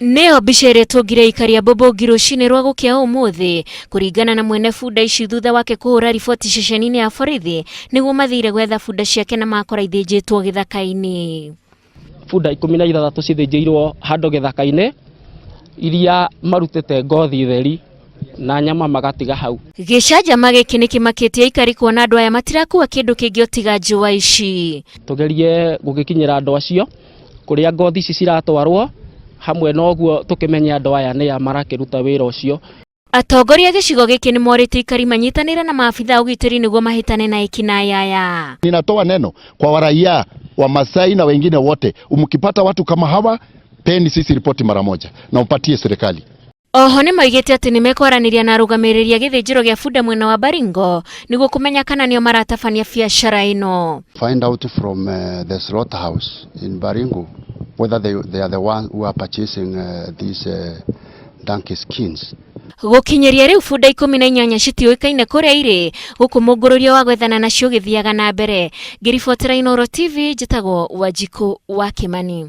Nĩyo mbica ĩrĩa ĩtũngire aikari a Bobongi rũcinĩ rwa gũkĩa ũmũthĩ kũringana na mwene bunda ici thutha wake kũhũra riboti ceceni-inĩ ya borithi nĩguo mathire gwetha bunda ciake na makora ithĩnjĩtwo gĩthaka-inĩ. Bunda 16 cithĩnjĩirwo handũ gĩthaka-inĩ iria marutĩte ngothi theri na nyama magatiga hau. Gĩcanjama gĩkĩ nĩ kĩmakĩtie aikari kuona andũ aya matirakua kĩndũ kĩngĩ o tiga njũa ici. Tũgerie gũgĩkinyĩra andũ acio kũrĩa ngothi ici ciratwarwo hamwe na ũguo tũkĩmenye andũ aya nĩa marakĩruta wĩra ũcio. Atongoria a gĩcigo gĩkĩ nĩ morĩtie aikari manyitanĩre na maabitha a ũgitĩri nĩguo mahĩtane na ekinaĩ aya. Ninatoa neno kwa raia wa Masai na wengine wote, mkipata watu kama hawa, peni sisi ripoti mara moja na upatie serikali. Oho nĩ moigĩte atĩ nĩ mekwaranĩria na arũgamĩrĩri a gĩthĩnjĩro gĩa bunda mwena wa Baringo nĩguo kũmenya kana nĩo maratabania biacara ĩno. Find out from the slaughterhouse in Baringo whether they are the ones who are purchasing these donkey skins. Gũkinyĩria rĩu bunda 18 citiũĩkaine kũrĩa irĩ gũkũ mũngũrũrio wa gwethana nacio ũgĩthiaga na mbere. Ngĩribotera Inooro TV njĩtagwo Wanjikũ wa Kĩmani.